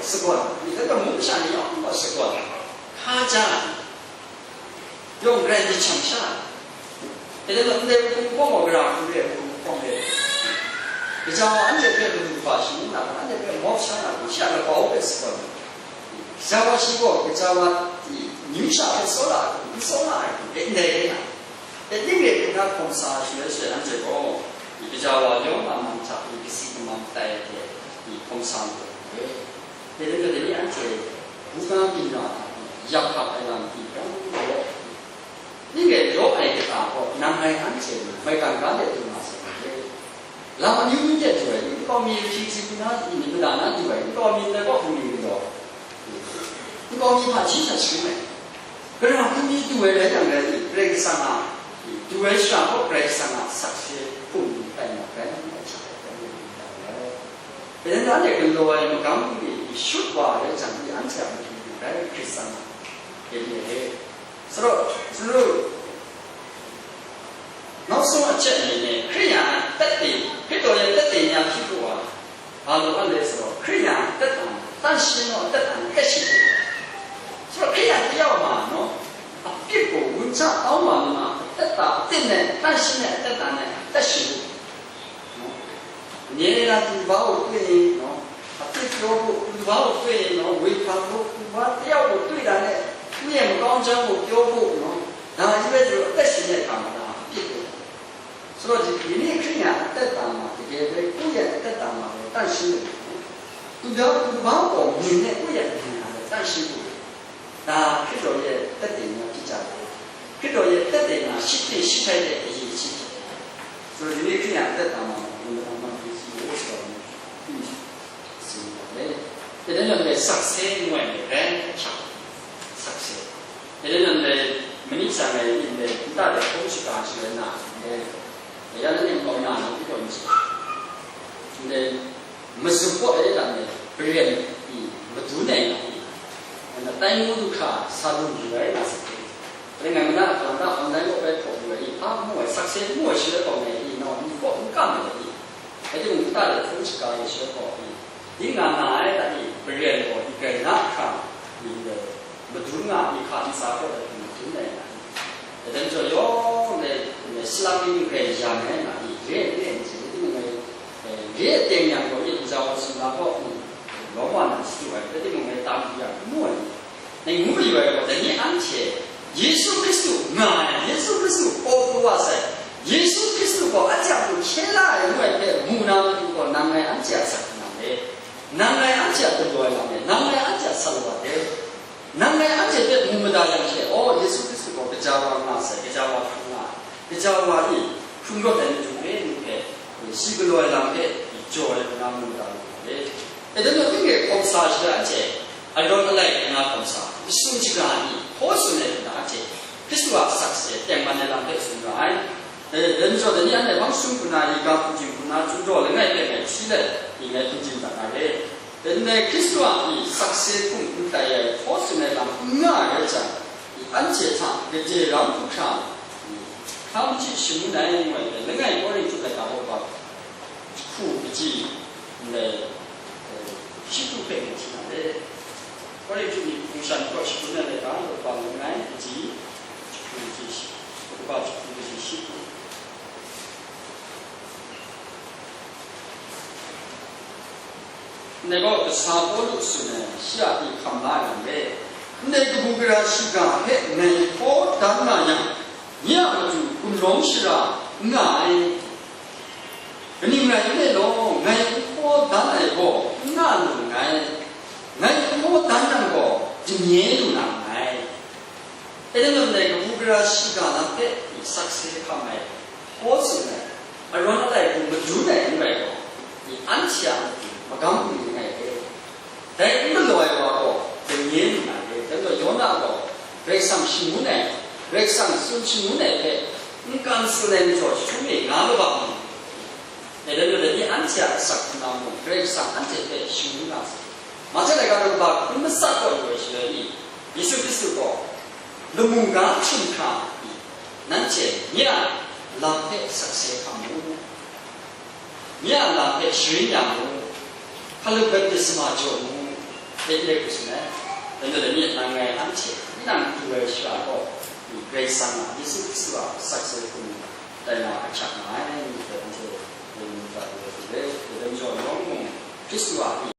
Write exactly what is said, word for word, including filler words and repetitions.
Sagawn, myit hta gaw mung masha ni yawng gaw sagawn, hka ja, yawng grai myit shang sha, dai lam ndai hpung hpawng gaw, gara hku re ai hpung hpawng re, gaja wa anhte hpe madu kaba shangun na hku, anhte hpe mawp sha na hku, shi a lapau hpe sagawn, gaja wa shi gaw, gaja wa amyu sha hpe tsawra ai hku, n tsawra ai hku, dai ndai rai na, dai ning re hpe na hkawm sa shaloi shaloi, anhte gaw, gaja wa yawng a man hta e kasi kamang tai ai hte, hkawm sa mayu ai. Dai rai nna, dai ni anhte buga byin ra ai hte, yak hkap ai lam hte hkra law, ning rai law ai kata gaw, nang ngai anhte maigan ga let lu nga sai ai. Lam amyu myu de du ai, nkau mi hpyi hpyi hpyi na, myit mada na du ai, nkau mi ndai kaw hkungli galaw, nkau mi hpa hti sha shagun ai. Gara hku mi du ai rai yang rai, Karai Kasang a, du ai shara gaw Karai Kasang a sakse hpung ni tai na rai, rai, rai, rai. Dai rai nna, anhte galaw ai magam ni shut wa ai jang, anhte a matu rai Hkristu a, e, e, e. Sara, sara, nawk sung a chyet ni ni, Hkristu a tat e, Hkristu a tat e ni a hpyi hkru wa, a lu a le sara, Hkristu a tat a, tan shi naw a tat a, tat shi hkru wa. Sara, Hkristu a tayau ma naw, a pyit gaw wun hta au ma ni ma, a tat a, a pyit ni, tan shi ni a tat a ni, tat shi hkru wa. Nye la tu ba u kwe e, no? A pyit pyaw bu, tu ba u kwe e, no? Woi hpang bu, tu ba tayau bu, twi da ne, nye makau jang bu, pyaw bu, no? Da ji bai tu, a tat shi ne hkam da, a pyit bu. So, ji, ni ni hkring ya, a tat da ma, dege bai, ku ya, a tat da ma, bai, tan shi ne, no? Tu da, tu ba gaw, myin ne, ku ya, myin na, bai, tan shi bu. Da Hkristu a tat e ni a hpyi ja ai. Hkristu a tat e na shi hte shi hkrai de ayi shi hte. So, dai ni Hkristu a tat da ma, wun da ma hpyi si wo shi wa ni, hpyi si wa le. Dai lam dai sakse ngoi ai rai hkyak. Sakse. Dai lam dai mani tsang ai ni dai nta dai hkawng shaga shi rai na, dai ya na ning kau na, na hpyi kau ni shi. Dai Mazum kaw e lam e, Beren i madun ai nga i, nna tai ngu du hkra sa lu yu ai nga sa hte, rai ngai, mana a hkang da online kaw bai hpaw yu ai i, hpa n mu ai, sakse n mu ai shaloi kaw ngai i, nau n kaw n kam ai i, rai timung, nta de hpung shaga ai shaloi kaw i, di nga nga ai hta i, Beren gaw i grai na hkra, i ndai madun nga ai, hka ntsa kaw ai hte madun ai nga ai. Dai lam jaw yawng dai, salang ni grai ya ai nga ai, re ai, re ai, re ai, re ai, re ai teng yang gaw, yin jau sumla gaw, lawm wa na shadu ai, rai timung, ngai tam yu yang, n mu ai. Ngai ngu mayu ai gaw, dai ni anhte, Yesu Hkristu nga ai, Yesu Hkristu paw pru wa sai, Yesu Hkristu gaw anhte a hku hkye la ai ngu ai hpe mu na matu gaw, nang ngai anhte a asak hkrum lam e, nang ngai anhte a galaw ai lam e, nang ngai anhte a sa wa de. Nang ngai anhte hpe mu mada yang she, aw, Yesu Hkristu gaw gaja wa nga sai, gaja wa hkrum nga ai, gaja wa e hkrum rawt ai matu re ni hpe, shi galaw ai lam hpe jaw ai hkrum na mu mada lu ai. E, dai majaw, ning re hkawm sa shaloi anhte, arawn alai hkrum na hkawm sa, masum shaga ni hkaw tsun ai hkrum na anhte, Hkristu a sakse tengman ai lam hpe tsun ra ai. E, dai majaw, dai ni anhte hpang shum hkrum na, i ga hpung jing hkrum na, chyu daw langai hpe ngai hti let, i ngai hpung jing dat na re. Ndai Hkristu a myi sakse hpung n tai ai hkaw tsun ai lam n nga ai rai jang, anhte hta gade ram hkra, hkam hte shangun ai ngu ai hpe, langai Korinhtu laika daw kaba jahku kaji ndai, eh, shi hku hpe ngai hti na re. Korinhtu ni hpung shan kaw shangun ai laika daw kaba langai kaji jahku kaji shi, daw kaba jahku kaji shi hku. Ndai gaw kasa Pawlu tsun ai, shi a hpe hkam la ai lam e, ndai kabu gara shiga hpe ngai hkaw dan nga yang, nye a matu gumrawng shara n nga ai. Kaning rai nme law, ngai n hkaw dan ai gaw n nga lu nngai, ngai n hkaw dan yang gaw, dinye lu na nngai. Dai lam ndai kabu gara shiga lam hpe sakse hkam ai, hkaw tsun ai, arawn alai hku madun ai n rai gaw, anhte a matu magam lu ning ai hte, dai n galaw ai wa gaw, dai nye lu na re. Dai majaw, Yona gaw Karai Kasang shangun ai, Karai Kasang tsun shangun ai hpe n kan tsun ai majaw, jahtum e nga kaba mu. Dai lam ndai ni anhte a asak hkrum na mung, Karai Kasang anhte hpe shangun nga sai. Mate laika daw kaba hkun matsat kaw yu ai shaloi ni, Yesu Hkristu gaw lamu ga htum hkra i, nanhte nye a lam hpe sakse hkam mu, nye a lam hpe sharin ya mu, hkalup baptisma jaw mu, Hpe de hku tsun ai, dai majaw dai ni nang ngai anhte tinang du ai shara gaw, Karai Kasang a, Yesu Hkristu a sakse hkum dai na ahkyak nga ai, ngu hpe anhte dai ni hta rai hte, dai majaw nawng mung Hkristu a